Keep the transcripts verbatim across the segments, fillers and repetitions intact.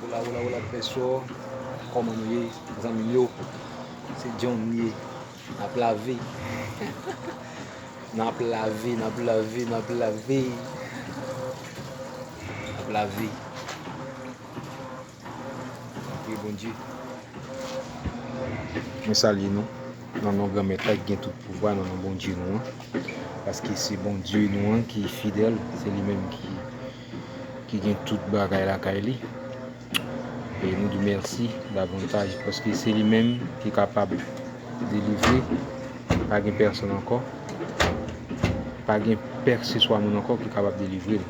Hola, hola, hola, pèso. Kòman nou ye, zanmi m yo? Se John ye. N ap lave. N ap lave, n ap lave, n ap lave. N ap lave. Wi, Bondye. Mwen salye nou nan non Granmèt la ki gen tout pouvwa, nan non Bondye nou an. Paske se Bondye nou an ki fidèl, se li menm ki, ki gen tout bagay lakay li. E nou di mèsi davantaj, paske se li menm ki kapab delivre. Pa gen pèsonn ankò. Pa gen pèseswa moun ankò ki kapab delivre l.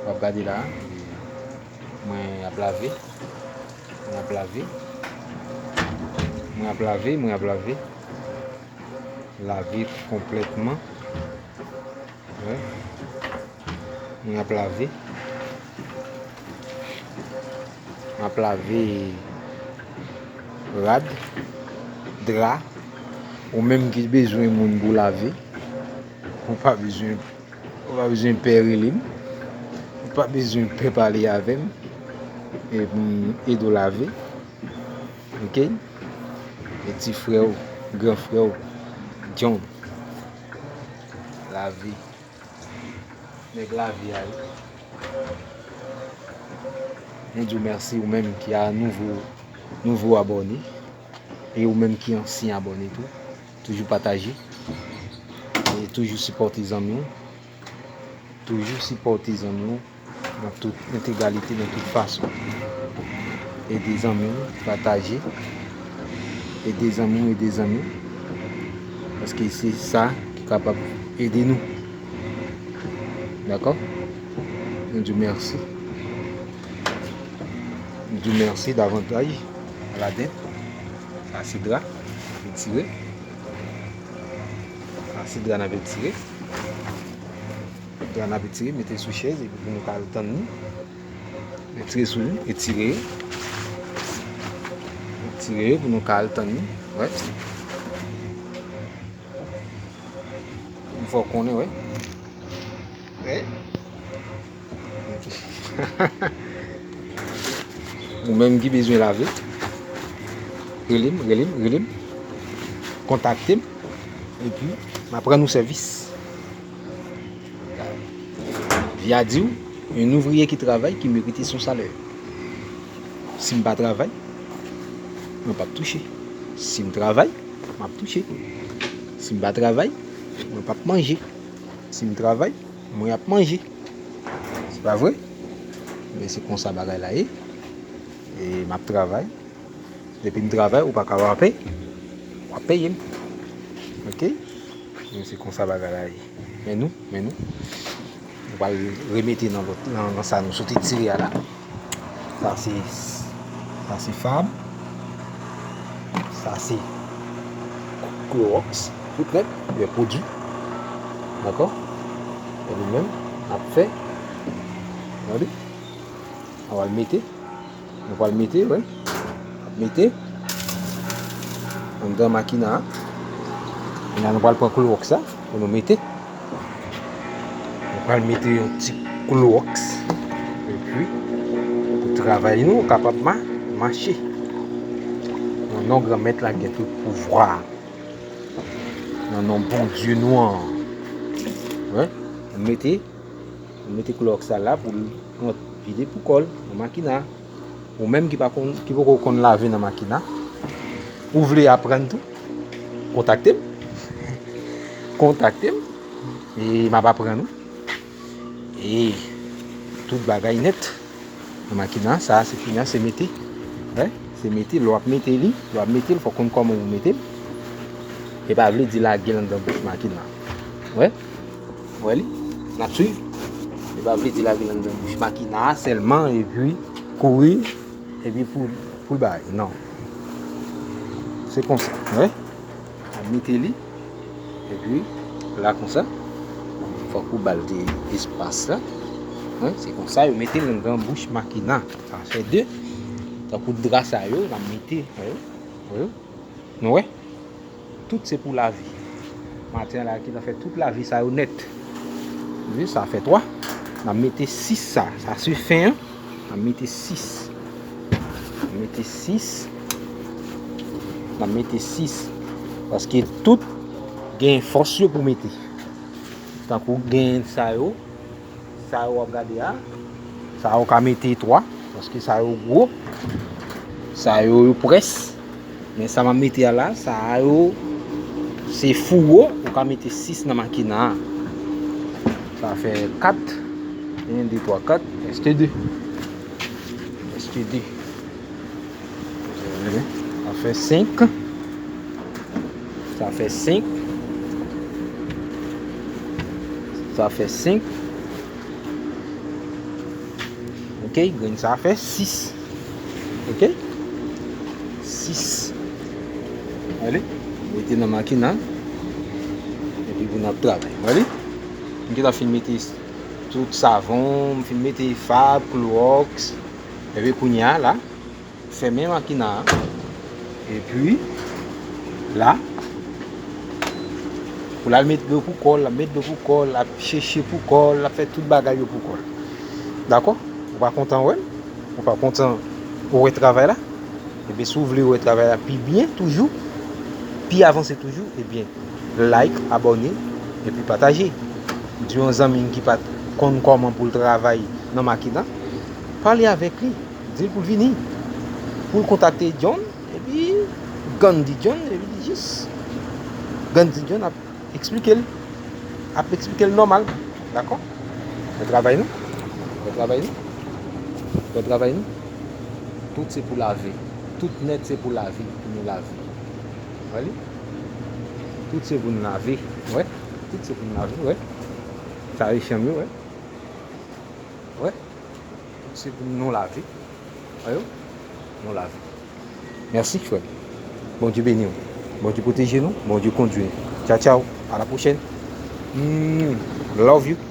W ap gade la, mwen ap lave. Mwen ap lave. Mwen ap lave, mwen ap lave. Lave konplètman. Wè. Mwen ap lave. Mwen ap lave rad, dra. Ou menm ki bezwen moun pou lave, ou pa bezwen, ou pa bezwen pè rele m. Ou pa bezwen pè pale avè m. E pou m ede w lave. Oke? E ti frè w, gran frè w, John. Lave. Nèg lave a wi. Nou di w mèsi ou menm ki a nouvo, nouvo abòne. E ou menm ki ansyen abòne tou. Toujou pataje. E toujou sipòte zanmi w. Toujou sipòte zanmi w nan tout entegralite, nan tout fason. Ede zanmi w, pataje. Ede zanmi w, ede zanmi w. Paske se sa ki kapab ede nou. Dakò? Nou di w mèsi. Nou di w mèsi davantaj. Aladen. Sa se dra. Retire. Sa se dra n ap etire. Dra n ap etire, mete sou chèz epi pou nou ka al tann li. Etire sou li, etire. Etire pou nou ka al tann li. Wè. M fè w konnen, wè. Wè. Ou menm ki bezwen lave, rele m, rele m, rele m. Kontakte m. Epi, m ap rann ou sèvis. Vya di w, yon ouvriye ki travay ki merite son salè. Si m pa travay, mwen p ap touche. Si m travay, m ap touche. Si m pa travay, mwen p ap manje. Si m travay, mwen ap manje. Se pa vre? Men se konsa bagay la ye. E m ap travay. Depi m travay, ou pa ka pa peye. W ap peye m. Oke? Men se konsa bagay la ye. Men nou, men nou. Nou pral remete nan lòt, nan, nan sa nou sot etire a la. Sa se, sa se fab. Sa se klowòks. Tout nèt, yon pwodui. Dakò? E li menm, n ap fè. Tande? N a pral mete. Nou pral mete, wi. Mete anndan makina a. Kounye a nou pral pran klowòks la pou nou mete. Nou pral mete yon ti klowòks. Epi, pou travay nou kapab ma-, mache. Nan non Granmèt la gen tout pouvwa. Nan non Bondye nou an. Wi. Mete Mete klowòks sa la pou l rant vide pou kò l nan makina. Ou menm ki pa konn, ki poko konn lave nan makina, ou vle aprann tou, kontakte m. Kontakte m. E m ap aprann ou. E tout bagay nèt nan makina. Sa a, se fini an, se mete. Wè, se mete. Lè w ap mete li, lè w ap mete l, fò w konn kòman pou mete l. E pa vle di lage l anndan bouch makina. Wè. Wè li? N ap swiv. Li pa vle di lage l anndan bouch makina a sèlman epi kouri epi pou, pou l bay. Non. Se konsa. Wè? N ap mete li. Epi la konsa. Fòk ou ba l de espas la. Wè? Se konsa yo mete l anndan bouch makina. Sa fè de. Tankou dra sa yo, n ap mete. Wè? Wè? Nou wè? Tout se pou lavi. Maten an la ki nan fè tout lavi sa yo nèt. Ou wi, sa fè twa. N ap mete sis sa. Sa se fen an. N ap mete sis. Mete sis. N ap mete sis. Paske tout gen fòs yo pou mete. Tankou gen sa yo. Sa yo w ap gade a. Sa yo ka mete twa. Paske sa yo gwo. Sa yo yo près. Men sa m ap mete a la, sa yo se fouwo, ou ka mete sis nan makina a. Sa fè kat. En, de, twa, kat. Reste de. Reste de. Sa fè senk. Sa fè senk. Sa fè senk. Ok, grenn sa fè sis. Ok? Sis. Ale, mete nan makina. Epi pou n ap travay. Ale, m gentan fin mete tout savon, m fin mete fab, klowòks. Epi kounye a la, fèmen makina a. Epi la, pou l al met dlo pou kò l, l ap met dlo pou kò l, l ap cheche pou kò l, l ap fè tout bagay yo pou kò l. Dakò? Ou pa kontan wè l? Ou pa kontan ou wè travay la? Ebyen, si w vle wè travay la pi byen toujou, pi avanse toujou, ebyen, like, abòne, epi pataje. Di yon zanmi ki pa t konn kòman pou l travay nan makina, pale avèk li. Di l pou l vini. Pou l kontakte John, epi Gandhi John, epi li jis Gandhi John ap eksplike l. Ap eksplike l nòmal. Dakò? Fè travay nou. Fè travay nou. Fè travay nou. Tout se pou lave. Tout nèt se pou lave. Pou nou lave. Wè li? Tout se pou nou lave. Wè? Tout se pou nou lave. Wè? Sa e chanm yo, wè? Wè? Tout se pou nou lave. Wè yo? Nou lave. Mèsi, frè. Bondye beni w. Bondye pwoteje nou. Bondye kondui nou. Tchaw, tchaw. A la pwochèn. Mm, love you.